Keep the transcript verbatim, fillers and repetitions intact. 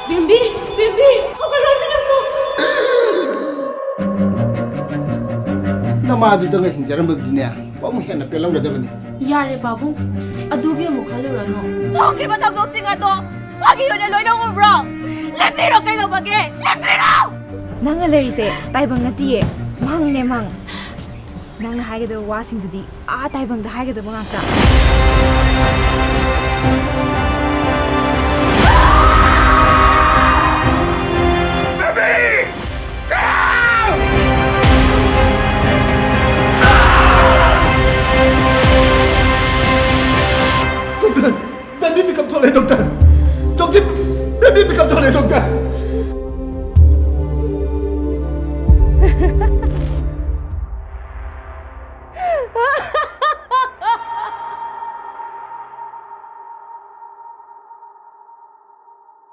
ꯕꯦꯝꯕꯤ, ꯕꯦꯝꯕꯤ, ꯍꯧꯒꯠꯂꯣ ꯅꯪꯕꯨ꯫ ꯅꯃꯥꯗꯨꯗꯪꯒ ꯍꯤꯡꯖꯔꯝꯕꯗꯤꯅꯦ, ꯑꯃꯨꯛ ꯍꯦꯟꯅ ꯄꯦꯜꯂꯝꯒꯗꯕꯅꯤ꯫ ꯌꯥꯔꯦ ꯄꯥꯕꯨꯡ, ꯑꯗꯨꯒꯤ ꯑꯃꯨꯛ ꯈꯜꯂꯨꯔꯅꯨ꯫ ꯊꯣꯛꯈ꯭ꯔꯤꯕ ꯊꯧꯗꯣꯛꯁꯤꯡ ꯑꯗꯣ ꯐꯥꯒꯤ ꯑꯣꯏꯅ ꯂꯣꯏꯅ ꯎꯕ꯭ꯔꯣ? ꯂꯦꯞꯄꯤꯔꯣ ꯀꯩꯗꯧꯕꯒꯦ? ꯂꯦꯞꯄꯤꯔꯣ! ꯅꯪꯅ ꯂꯩꯔꯤꯁꯦ ꯇꯥꯏꯕꯪ ꯅꯠꯇꯤꯌꯦ, ꯃꯪꯅꯦ ꯃꯪ꯫ ꯅꯪꯅ ꯍꯥꯏꯒꯗꯕ ꯋꯥꯁꯤꯡꯗꯨꯗꯤ ꯑꯥ ꯇꯥꯏꯕꯪꯗ ꯍꯥꯏꯒꯗꯕ ꯉꯥꯛꯇ꯫ ꯗꯣꯛꯇꯔ, ꯕꯦꯝꯕꯤ ꯃꯤꯀꯞ ꯊꯣꯛꯂꯛꯑꯦ, ꯗꯣꯛꯇꯔ꯫ ꯗꯣꯛꯇꯔ, ꯕꯦꯝꯕꯤ ꯃꯤꯀꯞ ꯊꯣꯛꯂꯛꯑꯦ, ꯗꯣꯛꯇꯔ꯫